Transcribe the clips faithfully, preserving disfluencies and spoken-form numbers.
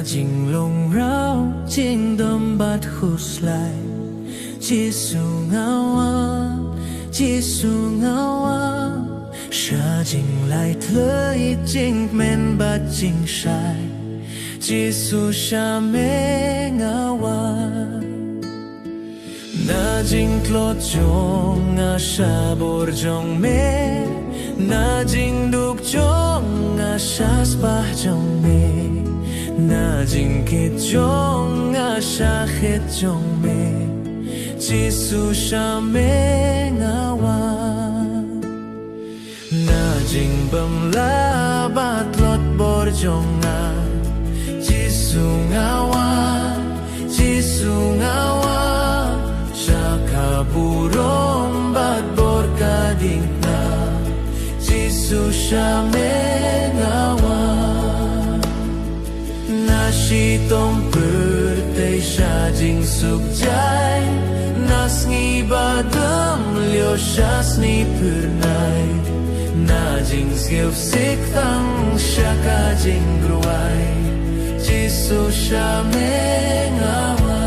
Jinglong raw, jingdom bad khuslai. Jisu nga wan, Jisu nga wan. Sha jinglait leit jingkmen bad jingshai. Jisu sha me nga wan. Na jingtlot jong nga sha bor jong me. Na jingduk jong nga sha spah jong me. Na jingkit jong nga sha khet jong me. Jisu sha me nga wan. Na jingbam la bad tlot bor jong nga. Jisu nga wan, Jisu nga wan. Sha ka burom bad bor ka ding na. Jisu sha me nga wan. Na shitom pyrthei sha jingsuk jai. Na sngi ba dum lyo sha sni pyrnai. Na jingsngewsih tang sha ka jingrwai. Jisu sha me nga wan.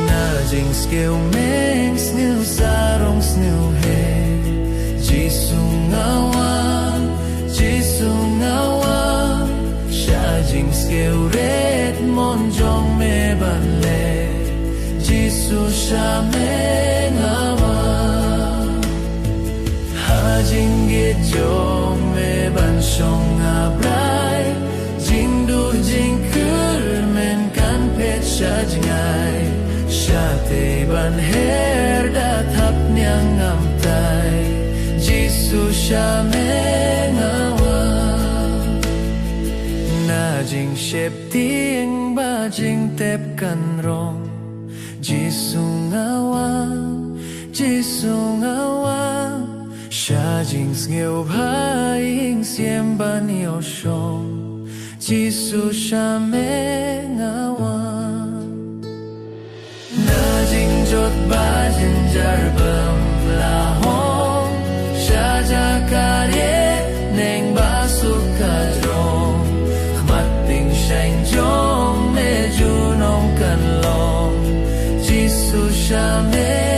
Na jingsngew meng, sngew sarong, sngew heh. Jisu nga wan, Jisu nga wan. Sha jingsngew rit mon jong me ban leh. Jisu sha me nga wan. Ha jingkit jong me ban shong nga brai. Jingduh jingkyrmen kan phet sha jngai. Shatei ban her da thap niang ngam tai. Jisu sha me nga wan. Na jingsheptieng ba jingtep kan rong. Jisu nga wan, Jisu nga wan. Sha jingsngew bha ïing siem ban ïoh shong. Jisu sha me nga wan. Na jingjot ba jynjar bym lah hong. Sha jaka rieh neng ba suk ka jrong. Khmat tyngshaiñ jong me junom kan long. Jisu sha me